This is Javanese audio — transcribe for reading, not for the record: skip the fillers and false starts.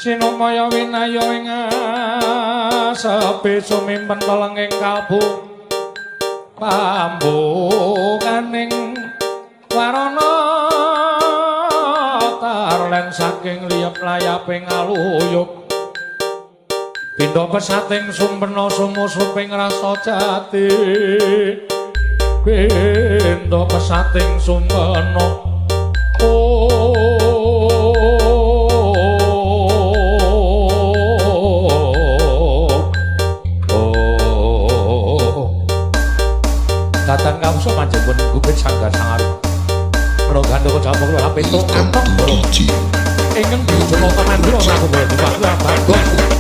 Sinumaya winaya ing asepi sumimpen telenging kalbu pambukaning warana tarlen saking liyep layaping aluyup pindha pesating sumpena sumusuping rasa jati pindha pesating sumpena. Oh. Datan kawsa panjenengan gupit sanggar sangaru. Kula gandha japa kula pitu kantong DJ ingkang dijupuk mandura mlaku.